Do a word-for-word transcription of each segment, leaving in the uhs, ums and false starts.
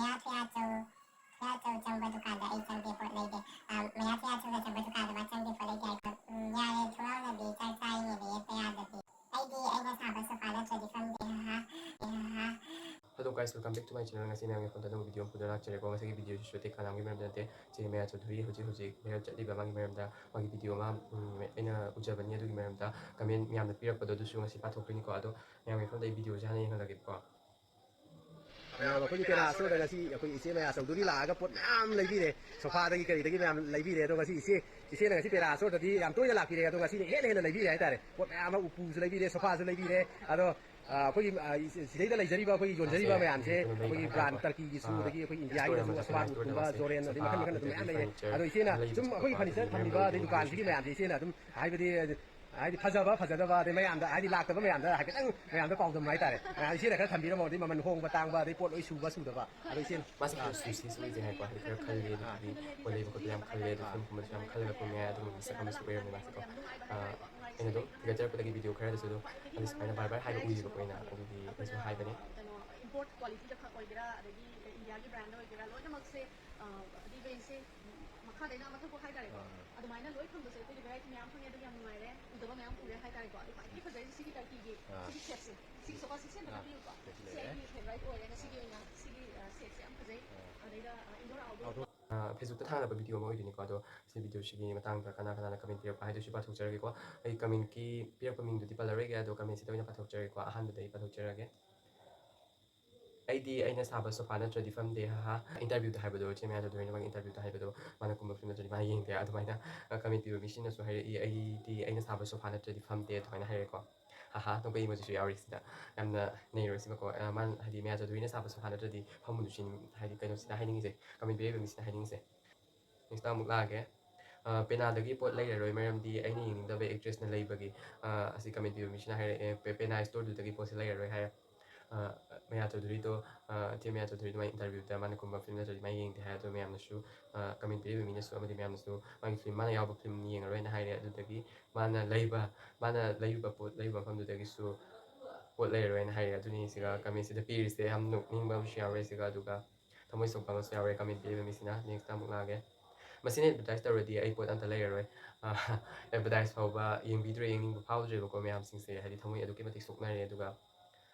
ꯃꯌꯥ ꯊꯣꯌꯥꯆꯧ, ꯊꯣꯌꯥꯆꯧ ꯆꯪꯕ ꯗꯨꯀꯥꯟꯗ ꯑꯩ ꯆꯪꯗꯦ, ꯄꯣꯠ ꯂꯩꯗꯦ꯫ ꯑ, ꯃꯌꯥ ꯊꯣꯌꯥꯆꯧꯗ ꯆꯪꯕ ꯗꯨꯀꯥꯟꯗ ꯃꯥ ꯆꯪꯗꯦ, ꯄꯣꯠ ꯂꯩꯗꯦ ꯍꯥꯏꯀꯣ꯫ ꯎꯝ, ꯌꯥꯔꯦ, ꯊꯣꯡꯅꯥꯎꯅꯕꯤ, ꯆꯥꯛ ꯆꯥꯔꯤꯉꯩꯗ ꯌꯦꯠꯄ ꯌꯥꯗꯕꯤ꯫ ꯑꯩꯗꯤ ꯑꯩꯅ ꯁꯥꯕ ꯁꯣꯐꯥ ꯅꯠꯇ꯭ꯔꯗꯤ ꯐꯝꯗꯦ, ꯍꯥ ꯍꯥ, ꯍꯥ ꯍꯥ꯫ Hello guys, welcome back to my channel. ꯉꯁꯤ ꯃꯌꯥꯝꯒꯤ ꯐꯣꯟꯗ ꯑꯅꯧꯕ video ꯑꯃ ꯄꯨꯗꯨꯅ ꯂꯥꯛꯆꯔꯦꯀꯣ꯫ ꯉꯁꯤꯒꯤ video ꯁꯤꯁꯨ ꯑꯇꯩ ꯀꯅꯥꯝꯒꯤ ꯃꯔꯝꯗ ꯅꯠꯇꯦ, ꯆꯦ ꯃꯌꯥ ꯆꯧꯙꯨꯔꯤ ꯍꯧꯖꯤꯛ ꯍꯧꯖꯤꯛ viral ꯆꯠꯂꯤꯕ ꯃꯥꯒꯤ ꯃꯔꯝꯗ꯫ ꯃꯥꯒꯤ video ꯑꯃ, ꯎꯝ, ꯑꯩꯅ ꯎꯖꯕꯅꯤ, ꯑꯗꯨꯒꯤ ꯃꯔꯝꯗ comment ꯃꯌꯥꯝꯅ ꯄꯤꯔꯛꯄꯗꯣ ꯑꯗꯨꯁꯨ ꯉꯁꯤ ꯄꯥꯊꯣꯛꯇꯣꯏꯅꯤꯀꯣ꯫ ꯑꯗꯣ ꯃꯌꯥꯝꯒꯤ ꯃꯐꯝꯗ ꯑꯩ video ꯁꯦ ꯍꯥꯟꯅ ꯌꯦꯡꯍꯜꯂꯒꯦꯀꯣ꯫ ꯃꯌꯥꯝ ꯑꯩꯈꯣꯏꯒꯤ ꯄꯦꯔꯥ ꯁ꯭ꯇꯣꯔꯗ ꯉꯁꯤ ꯑꯩꯈꯣꯏ ꯏꯆꯦ ꯃꯌꯥ ꯆꯧꯙꯨꯔꯤ ꯂꯥꯛꯑꯒ ꯄꯣꯠ ꯃꯌꯥꯝ ꯂꯩꯕꯤꯔꯦ, ꯁꯣꯐꯥꯗꯒꯤ ꯀꯔꯤꯗꯒꯤ ꯃꯌꯥꯝ ꯂꯩꯕꯤꯔꯦ꯫ ꯑꯗꯣ ꯉꯁꯤ ꯏꯆꯦ, ꯏꯆꯦꯅ ꯉꯁꯤ ꯄꯦꯔꯥ ꯁ꯭ꯇꯣꯔꯗꯗꯤ ꯌꯥꯝ ꯇꯣꯏꯅ ꯂꯥꯛꯄꯤꯔꯦ, ꯑꯗꯣ ꯉꯁꯤꯅ ꯍꯦꯟꯅ ꯍꯦꯟꯅ ꯂꯩꯕꯤꯔꯦ ꯍꯥꯏꯇꯥꯔꯦ꯫ ꯄꯣꯠ ꯃꯌꯥꯝ ꯑꯃ, ꯎꯄꯨꯁꯨ ꯂꯩꯕꯤꯔꯦ, ꯁꯣꯐꯥꯁꯨ ꯂꯩꯕꯤꯔꯦ꯫ ꯑꯗꯣ, ꯑ, ꯑꯩꯈꯣꯏꯒꯤ, ꯑ, ꯏꯆꯦ-, ꯁꯤꯗꯩꯗ ꯂꯩꯖꯔꯤꯕ ꯑꯩꯈꯣꯏꯒꯤ ꯌꯣꯟꯖꯔꯤꯕ ꯃꯌꯥꯝꯁꯦ ꯑꯩꯈꯣꯏꯒꯤ brand ꯇꯔꯀꯤꯒꯤꯁꯨ, ꯑꯗꯒꯤ ꯑꯩꯈꯣꯏ ꯏꯟꯗꯤꯌꯥꯒꯤꯗꯁꯨ ꯁꯣꯐꯥ ꯃꯈꯜ ꯃꯈꯜ ꯑꯗꯨꯝ ꯃꯌꯥꯝ ꯂꯩꯔꯦ꯫ ꯑꯗꯣ ꯏꯆꯦꯅ ꯁꯨꯝ ꯑꯩꯈꯣꯏ furniture ꯊꯝꯕꯤꯕ, ꯖꯣꯔꯦꯟ, ꯑꯗꯩ ꯃꯈꯜ ꯃꯈꯜ ꯑꯗꯨꯝ ꯃꯌꯥꯝ ꯂꯩꯔꯦ꯫ ꯑꯗꯣ ꯏꯆꯦꯅ ꯁꯨꯝ ꯑꯩꯈꯣꯏ furniture ꯊꯝꯕꯤꯕ ꯑꯗꯩ ꯗꯨꯀꯥꯟꯁꯤꯒꯤ ꯃꯌꯥꯝꯁꯦ ꯏꯆꯦꯅ ꯑꯗꯨꯝ ꯍꯥꯏꯕꯗꯤ, ꯍꯥꯏꯗꯤ ꯐꯖꯕ ꯐꯖꯗꯕ, ꯑꯗꯩ ꯃꯌꯥꯝꯗ, ꯍꯥꯏꯗꯤ ꯂꯥꯛꯇꯕ ꯃꯌꯥꯝꯗ ꯍꯥꯏꯐꯦꯠꯇꯪ ꯃꯌꯥꯝꯗ ꯄꯥꯎꯗꯝ ꯍꯥꯏꯇꯥꯔꯦ꯫ ꯑ, ꯏꯆꯦꯅ ꯈꯔ ꯊꯝꯕꯤꯔꯝꯃꯣ, ꯑꯗꯩ ꯃꯃꯜ ꯍꯣꯡꯕ ꯇꯥꯡꯕ, ꯑꯗꯩ ꯄꯣꯠ ꯂꯣꯏ ꯁꯨꯕ ꯁꯨꯗꯕ, ꯑꯗꯣ ꯏꯆꯦꯅ ꯃꯥꯁꯦ ꯈꯔ ꯆꯨꯁꯤꯁꯨ ꯑꯣꯏꯖꯩ ꯍꯥꯏꯀꯣ, ꯍꯥꯏꯗꯤ ꯈꯔ ꯈꯜꯂꯦ, ꯑꯗꯨꯗꯒꯤ ꯄꯣꯠ ꯂꯩꯕ ꯈꯣꯠꯄ ꯌꯥꯝ ꯈꯜꯂꯦ, ꯑꯗꯨ ꯐꯤꯂꯝꯒꯨꯝꯕꯁꯨ ꯌꯥꯝ ꯈꯜꯂꯒ ꯀꯨꯝꯃꯦ ꯍꯥꯏ꯫ ꯑꯗꯨꯒꯨꯝꯕ ꯃꯤꯁꯛ ꯑꯃꯁꯨ ꯑꯣꯏꯔꯝꯃꯦ ꯃꯥꯁꯦꯀꯣ꯫ ꯑ, ꯑꯩꯅ ꯑꯗꯨꯝ ꯊꯤꯒꯠꯆꯔꯛꯄꯗꯒꯤ video ꯈꯔꯗꯁꯨ ꯑꯗꯨꯝ ꯑꯗꯨ ꯁꯨꯃꯥꯏꯅ ꯕꯥꯔ ꯕꯥꯔ ꯍꯥꯏꯕ ꯎꯏꯌꯦꯕꯀꯣ ꯑꯩꯅ, ꯑꯗꯨꯒꯤ ꯑꯩꯁꯨ ꯍꯥꯏꯕꯅꯦ꯫ ꯀꯩꯅꯣ, import quality ꯗ ꯈꯛ ꯑꯣꯏꯒꯦꯔꯥ, ꯑꯗꯒꯤ ꯏꯟꯗꯤꯌꯥꯒꯤ brand ꯗ ꯑꯣꯏꯒꯦꯔꯥ, ꯂꯣꯏꯅꯃꯛꯁꯦ, ꯑ, ꯑꯗꯨ range ꯁꯦ ꯃꯈꯥꯗꯩꯅ ꯃꯊꯛꯐꯥꯎ ꯍꯥꯏꯇꯥꯔꯦꯀꯣ꯫ ꯑꯗꯨꯃꯥꯏꯅ ꯂꯣꯏ ꯐꯪꯕꯁꯦ ꯑꯩꯈꯣꯏꯗꯤ variety ꯃꯌꯥꯝ ꯐꯪꯉꯦ, ꯑꯗꯨꯒꯤ ꯌꯥꯝ ꯅꯨꯡꯉꯥꯏꯔꯦ꯫ ꯎꯗꯕ ꯃꯌꯥꯝ ꯎꯔꯦ ꯍꯥꯏꯇꯥꯔꯦꯀꯣ꯫ ꯑꯗꯨ ꯈ꯭ꯋꯥꯏꯗꯒꯤ ꯐꯖꯔꯤꯁꯦ ꯁꯤꯒꯤ ꯇꯔꯀꯤꯒꯤ, ꯁꯤꯒꯤ set ꯁꯦ, ꯁꯤꯒꯤ ꯁꯣꯐꯥ ꯁꯤꯁꯦ ꯑꯝꯇ ꯇꯥꯛꯄꯤꯌꯨꯀꯣ꯫ ꯁꯤ ꯑꯩꯒꯤ favourite ꯑꯣꯏꯔꯦ ꯉꯁꯤꯒꯤ ꯑꯣꯏꯅ꯫ ꯁꯤꯒꯤ, ꯑ, set ꯁꯦ ꯌꯥꯝ ꯐꯖꯩ꯫ ꯑꯗꯩꯗ, ꯑ, indoor outdoor ꯑ, Facebook ꯇ ꯊꯥꯒꯠꯂꯛꯄ video ꯑꯃ ꯑꯣꯏꯗꯣꯏꯅꯤꯀꯣ꯫ ꯑꯗꯣ ꯁꯤ video ꯁꯤꯒꯤ ꯃꯇꯥꯡꯗ ꯀꯅꯥ ꯀꯅꯥꯅ comment ꯄꯤꯔꯛꯄ ꯍꯥꯏꯗꯨꯁꯨ ꯄꯥꯊꯣꯛꯆꯔꯒꯦꯀꯣ꯫ ꯑꯩ comment ꯀꯤ ꯄꯤꯔꯛꯄ ꯃꯤꯡꯗꯨꯗꯤ ꯄꯜꯂꯔꯣꯏꯒꯦ, ꯑꯗꯣ comment ꯁꯤꯗ ꯑꯣꯏꯅ ꯄꯥꯊꯣꯛꯆꯔꯒꯦꯀꯣ꯫ ꯑꯍꯥꯟꯕꯗ ꯑꯩ ꯄꯥꯊꯣꯛꯆꯔꯒꯦ꯫ "ꯑꯩꯗꯤ ꯑꯩꯅ ꯁꯥꯕ ꯁꯣꯐꯥ ꯅꯠꯇ꯭ꯔꯗꯤ ꯐꯝꯗꯦ, ꯍꯥꯍꯥ"꯫ Interview ꯗ ꯍꯥꯏꯕꯗꯣ, ꯆꯦ ꯃꯌꯥ ꯆꯧꯙꯨꯔꯤꯅ ꯃꯥꯒꯤ interview ꯗ ꯍꯥꯏꯕꯗꯣ, "ꯃꯥꯅ ꯀꯨꯝꯕ ꯐꯤꯂꯝ ꯅꯠꯇ꯭ꯔꯗꯤ ꯃꯥ ꯌꯦꯡꯗꯦ"꯫ ꯑꯗꯨꯃꯥꯏꯅ, ꯑ, comment ꯄꯤꯕ ꯃꯤꯁꯤꯡꯅꯁꯨ ꯍꯥꯏꯔꯛꯏ, "ꯑꯩꯗꯤ ꯑꯩꯅ ꯁꯥꯕ ꯁꯣꯐꯥ ꯅꯠꯇ꯭ꯔꯗꯤ ꯐꯝꯗꯦ", ꯑꯗꯨꯃꯥꯏꯅ ꯍꯥꯏꯔꯦꯀꯣ꯫ ꯍꯥꯍꯥ, ꯅꯣꯛꯄ emoji ꯁꯨ ꯌꯥꯎꯔꯤ ꯁꯤꯗ꯫ ꯌꯥꯝꯅ ꯅꯩꯔꯣꯏꯁꯤꯕꯀꯣ꯫ ꯑ, ꯃꯥꯅ, ꯍꯥꯏꯗꯤ, ꯃꯌꯥ ꯆꯧꯙꯨꯔꯤꯅ ꯁꯥꯕ ꯁꯣꯐꯥ ꯅꯠꯇ꯭ꯔꯗꯤ ꯐꯝꯃꯨꯅꯨ ꯁꯤꯅꯤ, ꯍꯥꯏꯗꯤ, ꯀꯩꯅꯣꯁꯤꯅ ꯍꯥꯏꯅꯤꯡꯉꯤꯁꯦ, comment ꯄꯤꯔꯛꯏꯕ ꯃꯤꯁꯤꯅ ꯍꯥꯏꯅꯤꯡꯉꯤꯁꯦ꯫ Next ꯑꯃꯨꯛ ꯂꯥꯛꯑꯒꯦ꯫ ꯑ, ꯄꯦꯅꯥꯗꯒꯤ ꯄꯣꯠ ꯂꯩꯔꯔꯣꯏ, ꯃꯔꯝꯗꯤ ꯑꯩꯅ ꯌꯦꯡꯅꯤꯡꯗꯕ actress ꯅ ꯂꯩꯕꯒꯤ꯫ ꯑ, ꯑꯁꯤ comment ꯄꯤꯕ ꯃꯤꯁꯤꯅ ꯍꯥꯏꯔꯛꯑꯦ, "ꯄꯦ-, ꯄꯦꯅꯥ ꯁ꯭ꯇꯣꯔꯗꯨꯗꯒꯤ ꯄꯣꯠꯁꯦ ꯂꯩꯔꯔꯣꯏ" ꯍꯥꯏꯔꯦ꯫ ꯑ, ꯃꯌꯥ ꯆꯧꯙꯨꯔꯤꯗꯣ, ꯑ, ꯆꯦ ꯃꯌꯥ ꯆꯧꯙꯨꯔꯤꯗꯣ ꯃꯥꯒꯤ interview ꯗ ꯃꯥꯅ ꯀꯨꯝꯕ ꯐꯤꯂꯝ ꯅꯠꯇ꯭ꯔꯗꯤ ꯃꯥ ꯌꯦꯡꯗꯦ ꯍꯥꯏ꯫ ꯑꯗꯣ ꯃꯌꯥꯝꯅꯁꯨ, ꯑ, comment ꯄꯤꯔꯤꯕ ꯃꯤꯅꯁꯨ ꯑꯃꯗꯤ ꯃꯌꯥꯝꯅꯁꯨ ꯃꯥꯒꯤ ꯐꯤꯂꯝ, ꯃꯥꯅ ꯌꯥꯎꯕ ꯐꯤꯂꯝ ꯌꯦꯡꯉꯔꯣꯏꯅ ꯍꯥꯏꯔꯦ꯫ ꯑꯗꯨꯗꯒꯤ ꯃꯥꯅ ꯂꯩꯕ, ꯃꯥꯅ ꯂꯩꯔꯨꯕ ꯄꯣꯠ, ꯂꯩꯔꯨꯕ ꯃꯐꯝꯗꯨꯗꯒꯤꯁꯨ ꯄꯣꯠ ꯂꯩꯔꯔꯣꯏꯅ ꯍꯥꯏꯔꯦ꯫ ꯑꯗꯨꯅꯤ ꯁꯤꯒ comment ꯁꯤꯗ ꯄꯤꯔꯤꯁꯦ꯫ ꯌꯥꯝ ꯅꯣꯛꯅꯤꯡꯕ ꯑꯃꯁꯨ ꯌꯥꯎꯔꯦ ꯁꯤꯒ꯫ ꯑꯗꯨꯒ ꯊꯃꯣꯏ ꯁꯣꯛꯄ ꯑꯃꯁꯨ ꯌꯥꯎꯔꯦ ꯀꯃꯦꯟ ꯄꯤꯔꯤꯕ ꯃꯤꯁꯤꯅ꯫ ꯅꯦꯛꯁꯇ ꯑꯃꯨꯛ ꯂꯥꯛꯑꯒꯦ꯫ ꯃꯁꯤꯅ ꯑꯦꯗꯚꯔꯇꯥꯏꯁ ꯇꯧꯔꯗꯤ ꯑꯩ ꯄꯣꯠ ꯑꯝꯇ ꯂꯩꯔꯔꯣꯏ꯫ ꯑꯦꯗꯚꯔꯇꯥꯏꯁ ꯐꯥꯎꯕ ꯌꯦꯡꯕꯤꯗ꯭ꯔꯦ, ꯌꯦꯡꯅꯤꯡꯕ ꯐꯥꯎꯗ꯭ꯔꯦꯕꯀꯣ ꯃꯌꯥꯝꯁꯤꯡꯁꯦ꯫ ꯍꯥꯏꯗꯤ ꯊꯃꯣꯏ ꯑꯗꯨꯛꯀꯤ ꯃꯇꯤꯛ ꯁꯣꯛꯅꯔꯦ꯫ ꯑꯗꯨꯒ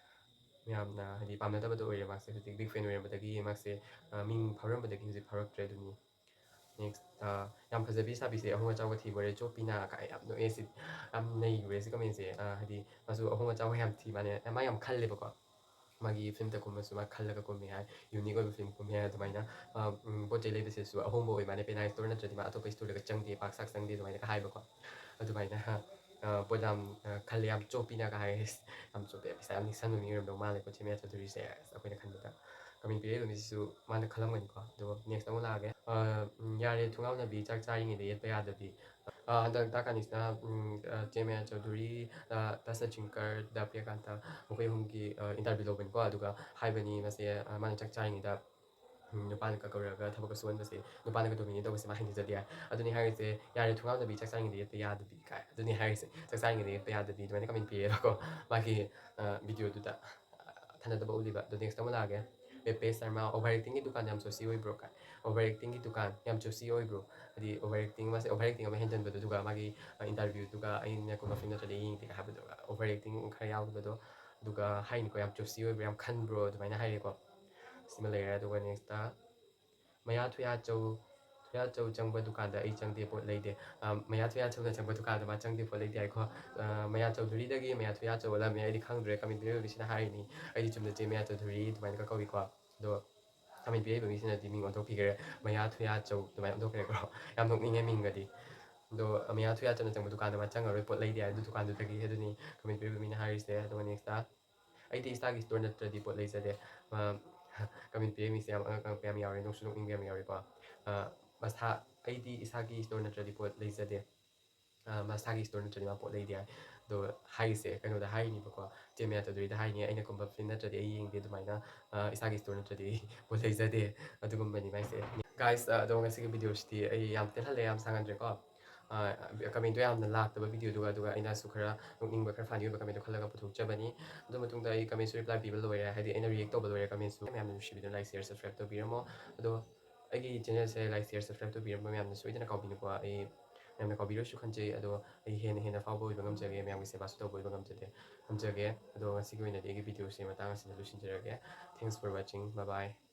ꯃꯌꯥꯝꯅ ꯍꯥꯏꯗꯤ ꯄꯥꯝꯅꯗꯕꯗꯣ ꯑꯣꯏꯔꯦ ꯃꯥꯁꯦ꯫ ꯍꯧꯖꯤꯛ ꯕꯤꯛ ꯐꯦꯟ ꯑꯣꯏꯔꯝꯕꯗꯒꯤ ꯃꯥꯁꯦ, ꯑ, ꯃꯤꯡ ꯐꯥꯎꯔꯝꯕꯗꯒꯤ ꯍꯧꯖꯤꯛ ꯐꯥꯎꯔꯛꯇ꯭ꯔꯦ꯫ ꯑꯗꯨꯅꯤ꯫ ꯅꯦꯛꯁꯇ ꯌꯥꯝ ꯐꯖꯕꯤ ꯁꯥꯕꯤꯁꯦ ꯑꯍꯣꯡ ꯑꯆꯥꯎꯕ ꯊꯤꯕ ꯑꯣꯏꯔꯦ ꯆꯣꯞꯄꯤꯅ ꯀꯥꯏ ꯌꯥꯝ ꯅꯣꯛꯑꯦ꯫ ꯁꯤ ꯌꯥꯝ ꯅꯩꯈ꯭ꯔꯦ ꯁꯤ ꯀꯃꯦꯟꯁꯦ꯫ ꯑ, ꯍꯥꯏꯗꯤ ꯃꯥꯁꯨ ꯑꯍꯣꯡ ꯑꯆꯥꯎꯕ ꯌꯥꯝ ꯊꯤ ꯃꯥꯅꯦ꯫ ꯃꯥ ꯌꯥꯝ ꯈꯜꯂꯦꯕꯀꯣ꯫ ꯃꯥꯒꯤ ꯐꯤꯂꯝꯗ ꯀꯨꯝꯕꯁꯨ ꯃꯥ ꯈꯜꯂꯒ ꯀꯨꯝꯃꯦ ꯍꯥꯏ꯫ ꯌꯨꯅꯤꯛ ꯑꯣꯏꯕ ꯐꯤꯂꯝ ꯀꯨꯝꯃꯦ ꯍꯥꯏ꯫ ꯑꯗꯨꯃꯥꯏꯅ, ꯑ, ꯎꯝ, ꯄꯣꯠ ꯆꯩ ꯂꯩꯕꯁꯤꯁꯨ ꯑꯍꯣꯡꯕ ꯑꯣꯏ ꯃꯥꯅꯦ꯫ ꯄꯦꯅꯥ ꯁ꯭ꯇꯣꯔ ꯅꯠꯇ꯭ꯔꯗꯤ ꯃꯥ ꯑꯇꯣꯞꯄ ꯁ꯭ꯇꯣꯔꯗꯒ ꯆꯪꯗꯦ, ꯄꯥꯛ ꯁꯥꯛ ꯆꯪꯗꯦ ꯑꯗꯨꯃꯥꯏꯅꯒ ꯍꯥꯏꯕꯀꯣ꯫ ꯑꯗꯨꯃꯥꯏꯅ, ꯑ, ꯄꯣꯠ ꯌꯥꯝ, ꯑ, ꯈꯜꯂꯦ ꯌꯥꯝ ꯆꯣꯞꯄꯤꯅꯒ ꯍꯥꯏ꯫ ꯌꯥꯝ ꯆꯣꯞꯄꯦ, ꯄꯩꯁꯥ ꯌꯥꯝ ꯅꯤꯡꯁꯟꯕ ꯃꯤ ꯑꯣꯏꯔꯝꯗꯧ ꯃꯥꯜꯂꯦꯀꯣ ꯆꯦ ꯃꯌꯥ ꯆꯧꯙꯨꯔꯤꯁꯦ꯫ ꯑꯁ, ꯑꯩꯈꯣꯏꯅ ꯈꯟꯕꯗ ꯀꯃꯦꯟ ꯄꯤꯔꯛꯏꯕ ꯃꯤꯁꯤꯁꯨ ꯃꯥꯅ ꯈꯜꯂꯝꯒꯅꯤꯀꯣ꯫ ꯑꯗꯨꯒ ꯅꯦꯛꯁ ꯑꯃꯨꯛ ꯂꯥꯛꯑꯒꯦ꯫ ꯑ, ꯎꯝ, ꯌꯥꯔꯦ ꯊꯨꯡꯒꯥꯎꯅꯕꯤ ꯆꯥꯛ ꯆꯥꯔꯤꯉꯩꯗ ꯌꯦꯠꯄ ꯌꯥꯗꯕꯤ꯫ ꯑ, ꯍꯟꯗꯛ ꯇꯥꯛꯀꯥꯅꯤꯁꯤꯅ, ꯎꯝ, ꯑ, ꯆꯦ ꯃꯌꯥ ꯆꯧꯙꯨꯔꯤ, ꯑ, ꯇꯁꯅ ꯆꯤꯡꯀꯔ, ꯗ ꯄ꯭ꯔꯤꯌꯥꯀꯥꯟꯇ ꯃꯈꯣꯏ ꯑꯍꯨꯝꯒꯤ, ꯑ, ꯏꯟꯇꯔꯚ꯭ꯌꯨ ꯂꯧꯕꯅꯤꯀꯣ꯫ ꯑꯗꯨꯒ ꯍꯥꯏꯕꯅꯤ ꯃꯁꯦ, ꯑ, ꯃꯥꯅ ꯆꯥꯛ ꯆꯥꯔꯤꯉꯩꯗ, ꯎꯝ, ꯅꯨꯄꯥꯅ ꯀꯧꯔꯒ ꯊꯕꯛꯀ ꯁꯨꯍꯟꯕꯁꯦ, ꯅꯨꯄꯥꯅꯒ ꯗꯣꯃꯤꯅꯦꯠ ꯇꯧꯕꯁꯦ ꯃꯥ ꯍꯩꯅꯖꯗꯦ ꯍꯥꯏ꯫ ꯑꯗꯨꯅꯤ ꯍꯥꯏꯔꯤꯁꯦ, "ꯌꯥꯔꯦ ꯊꯨꯡꯒꯥꯎꯅꯕꯤ ꯆꯥꯛ ꯆꯥꯔꯤꯉꯩꯗ ꯌꯦꯠꯄ ꯌꯥꯗꯕꯤ" ꯀꯥꯏ꯫ ꯑꯗꯨꯅꯤ ꯍꯥꯏꯔꯤꯁꯦ, "ꯆꯥꯛ ꯆꯥꯔꯤꯉꯩꯗ ꯌꯦꯠꯄ ꯌꯥꯗꯕꯤ" ꯑꯗꯨꯃꯥꯏꯅ ꯀꯃꯦꯟ ꯄꯤꯔꯛꯑꯦꯕꯀꯣ꯫ ꯃꯥꯒꯤ, ꯑ, ꯚꯤꯗꯤꯑꯣꯗꯨꯗ, ꯑ, ꯊꯥꯅꯗꯕ ꯎꯠꯂꯤꯕ꯫ ꯑꯗꯣ ꯅꯦꯛꯁ ꯑꯃ ꯂꯥꯛꯑꯒꯦ꯫ ꯄꯦꯄꯦ ꯁꯔꯃ, "ꯑꯣꯚꯔ ꯑꯦꯛꯇꯤꯡꯒꯤ ꯗꯨꯀꯥꯟ ꯌꯥꯝ ꯆꯣꯁꯤ ꯑꯣꯏꯕ꯭ꯔꯣ?" ꯀꯥꯏ꯫ "ꯑꯣꯚꯔ ꯑꯦꯛꯇꯤꯡꯒꯤ ꯗꯨꯀꯥꯟ ꯌꯥꯝ ꯆꯣꯁꯤ ꯑꯣꯏꯕ꯭ꯔꯣ?" ꯍꯥꯏꯗꯤ ꯑꯣꯚꯔ ꯑꯦꯛꯇꯤꯡ, ꯃꯥꯁꯦ ꯑꯣꯚꯔ ꯑꯦꯛꯇꯤꯡ ꯑꯃ ꯍꯦꯟꯖꯟꯕꯗꯣ, ꯑꯗꯨꯒ ꯃꯥꯒꯤ, ꯑ, ꯏꯟꯇꯔꯚ꯭ꯌꯨꯗꯨꯒ "ꯑꯩꯅ ꯀꯨꯝꯕ ꯐꯤꯂꯝ ꯅꯠꯇ꯭ꯔꯗꯤ ꯌꯦꯡꯗꯦ" ꯍꯥꯏꯕꯗꯣ, ꯑꯣꯚꯔ ꯑꯦꯛꯇꯤꯡ ꯈꯔ ꯌꯥꯎꯕꯗꯣ, ꯑꯗꯨꯒ ꯍꯥꯏꯅꯤꯀꯣ, "ꯌꯥꯝ ꯆꯣꯁꯤ ꯑꯣꯏꯕ꯭ꯔꯣ, ꯌꯥꯝ ꯈꯟꯕ꯭ꯔꯣ?" ꯑꯗꯨꯃꯥꯏꯅ ꯍꯥꯏꯔꯦꯀꯣ꯫ ꯁꯤꯃ ꯂꯩꯔꯦ꯫ ꯑꯗꯨꯒ ꯅꯦꯛꯁꯇ ꯃꯌꯥ ꯊꯨꯌꯥꯆꯧ, ꯊꯨꯌꯥꯆꯧ ꯆꯪꯕ ꯗꯨꯀꯥꯟꯗ ꯑꯩ ꯆꯪꯗꯦ, ꯄꯣꯠ ꯂꯩꯗꯦ꯫ ꯑ, ꯃꯌꯥ ꯊꯨꯌꯥꯆꯧꯅ ꯆꯪꯕ ꯗꯨꯀꯥꯟꯗ ꯃꯥ ꯆꯪꯗꯦ, ꯄꯣꯠ ꯂꯩꯗꯦ ꯍꯥꯏꯀꯣ꯫ ꯑ, ꯃꯌꯥ ꯆꯧꯙꯨꯔꯤꯗꯒꯤ ꯃꯌꯥ ꯊꯨꯌꯥꯆꯧ ꯑꯣꯜꯂꯝꯃꯦ꯫ ꯑꯩꯗꯤ ꯈꯪꯗ꯭ꯔꯦ, ꯀꯃꯦꯟ ꯄꯤꯔꯤꯕ ꯃꯤꯁꯤꯅ ꯍꯥꯏꯔꯤꯅꯤ꯫ ꯑꯩꯗꯤ ꯆꯨꯝꯅ ꯆꯦ ꯃꯌꯥ ꯆꯧꯙꯨꯔꯤ ꯑꯗꯨꯃꯥꯏꯅꯒ ꯀꯧꯏꯀꯣ꯫ ꯑꯗꯣ ꯀꯃꯦꯟ ꯄꯤꯔꯛꯏꯕ ꯃꯤꯁꯤꯅꯗꯤ ꯃꯤꯡ ꯑꯣꯟꯊꯣꯛꯄꯤꯈ꯭ꯔꯦ, ꯃꯌꯥ ꯊꯨꯌꯥꯆꯧ ꯑꯗꯨꯃꯥꯏꯅ ꯑꯣꯟꯊꯣꯛꯈ꯭ꯔꯦꯀꯣ꯫ ꯌꯥꯝ ꯅꯣꯛꯅꯤꯡꯉꯦ ꯃꯤꯡꯒꯗꯤ꯫ ꯑꯗꯣ ꯃꯌꯥ ꯊꯨꯌꯥꯆꯧꯅ ꯆꯪꯕ ꯗꯨꯀꯥꯟꯗ ꯃꯥ ꯆꯪꯉꯔꯣꯏ, ꯄꯣꯠ ꯂꯩꯗꯦ ꯍꯥꯏ꯫ ꯑꯗꯨ ꯗꯨꯀꯥꯟꯗꯨꯗꯒꯤ ꯑꯗꯨꯅꯤ ꯀꯃꯦꯟ ꯄꯤꯔꯤꯕ ꯃꯤꯅ ꯍꯥꯏꯔꯤꯁꯦ꯫ ꯑꯗꯨꯒ ꯅꯦꯛꯁꯇ, "ꯑꯩꯗꯤ ꯏꯁꯥꯒꯤ ꯁ꯭ꯇꯣꯔ ꯅꯠꯇ꯭ꯔꯗꯤ ꯄꯣꯠ ꯂꯩꯖꯗꯦ"꯫ ꯑ, ꯀꯃꯦꯟ ꯄꯤꯔꯤꯕ ꯃꯤꯁꯦ ꯌꯥꯝ ꯑꯉꯛ ꯑꯉꯛꯄ ꯌꯥꯝ ꯌꯥꯎꯔꯦ, ꯅꯣꯛꯁꯨ ꯅꯣꯛꯅꯤꯡꯕ ꯌꯥꯝ ꯌꯥꯎꯔꯦꯀꯣ꯫ ꯑ, ꯃꯁꯥ, "ꯑꯩꯗꯤ ꯏꯁꯥꯒꯤ ꯁ꯭ꯇꯣꯔ ꯅꯠꯇ꯭ꯔꯗꯤ ꯄꯣꯠ ꯂꯩꯖꯗꯦ"꯫ ꯑ, ꯃꯁꯥꯒꯤ ꯁ꯭ꯇꯣꯔ ꯅꯠꯇ꯭ꯔꯗꯤ ꯃꯥ ꯄꯣꯠ ꯂꯩꯗꯦ ꯍꯥꯏ꯫ ꯑꯗꯣ ꯍꯥꯏꯔꯤꯁꯦ ꯀꯩꯅꯣꯗ ꯍꯥꯏꯔꯤꯅꯤꯕꯀꯣ, ꯆꯦ ꯃꯌꯥ ꯆꯧꯙꯨꯔꯤꯗ ꯍꯥꯏꯔꯤꯅꯤ, "ꯑꯩꯅ ꯀꯨꯝꯕ ꯐꯤꯂꯝ ꯅꯠꯇ꯭ꯔꯗꯤ ꯑꯩ ꯌꯦꯡꯗꯦ ꯑꯗꯨꯃꯥꯏꯅ, ꯑ, ꯏꯁꯥꯒꯤ ꯁ꯭ꯇꯣꯔ ꯅꯠꯇ꯭ꯔꯗꯤ ꯑꯩ ꯄꯣꯠ ꯂꯩꯖꯗꯦ"꯫ ꯑꯗꯨꯒꯨꯝꯕꯅꯤ ꯃꯥꯏꯁꯦ꯫ ꯒꯥꯏꯁ, ꯑ, ꯑꯗꯣ ꯉꯁꯤꯒꯤ ꯚꯤꯗꯤꯑꯣꯁꯤꯗꯤ ꯑꯩ ꯌꯥꯝ ꯇꯦꯜꯍꯜꯂꯦ, ꯌꯥꯝ ꯁꯥꯡꯍꯟꯗ꯭ꯔꯦꯀꯣ꯫ ꯀꯃꯦꯟꯗꯣ ꯌꯥꯝꯅ ꯂꯥꯛꯇꯕ ꯚꯤꯗꯤꯑꯣꯗꯨꯒ, ꯑꯗꯨꯒ ꯑꯩꯅꯁꯨ ꯈꯔ ꯅꯣꯛꯅꯤꯡꯕ, ꯈꯔ ꯐꯅꯤ ꯑꯣꯏꯕ ꯀꯃꯦꯟꯗꯣ ꯈꯜꯂꯒ ꯄꯨꯊꯣꯛꯆꯕꯅꯤ꯫ ꯑꯗꯨ ꯃꯇꯨꯡꯗ ꯑꯩ ꯀꯃꯦꯟꯁꯨ ꯔꯤꯄ꯭ꯂꯥꯏ ꯄꯤꯕ ꯂꯣꯏꯔꯦ, ꯍꯥꯏꯗꯤ ꯑꯩꯅ ꯔꯤꯌꯦꯛ ꯇꯧꯕ ꯂꯣꯏꯔꯦ ꯀꯃꯦꯟꯁꯨ꯫ ꯃꯌꯥꯝꯅ ꯅꯨꯡꯁꯤꯕꯤꯗꯨꯅ ꯂꯥꯏꯛ, ꯁꯤꯌꯔ, ꯁꯕꯁꯀ꯭ꯔꯥꯏꯕ ꯇꯧꯕꯤꯔꯝꯃꯣ꯫ ꯑꯗꯣ ꯑꯩꯒꯤ ꯆꯦꯅꯦꯜꯁꯦ ꯂꯥꯏꯛ, ꯁꯤꯌꯔ, ꯁꯕꯁꯀ꯭ꯔꯥꯏꯕ ꯇꯧꯕꯤꯔꯝꯕ ꯃꯌꯥꯝꯅ ꯁꯣꯏꯗꯅ ꯀꯥꯎꯕꯤꯅꯨꯀꯣ꯫ ꯑꯩ ꯃꯌꯥꯝꯅ ꯀꯥꯎꯕꯤꯔꯣꯏꯁꯨ ꯈꯟꯖꯩ꯫ ꯑꯗꯣ ꯑꯩ ꯍꯦꯟꯅ ꯍꯦꯟꯅ ꯐꯥꯎꯕ ꯑꯣꯏꯕ ꯉꯝꯖꯒꯦ, ꯃꯌꯥꯝꯒꯤ ꯁꯦꯕꯥꯁꯨ ꯇꯧꯕ ꯑꯣꯏꯕ ꯉꯝꯖꯗꯦ, ꯉꯝꯖꯒꯦ꯫ ꯑꯗꯣ ꯉꯁꯤꯒꯤ ꯑꯣꯏꯅꯗꯤ ꯑꯩꯒꯤ ꯚꯤꯗꯤꯑꯣꯁꯦ ꯃꯇꯥꯡ ꯑꯁꯤꯗ ꯂꯣꯏꯁꯤꯟꯖꯔꯒꯦ꯫ Thanks for watching. Bye bye.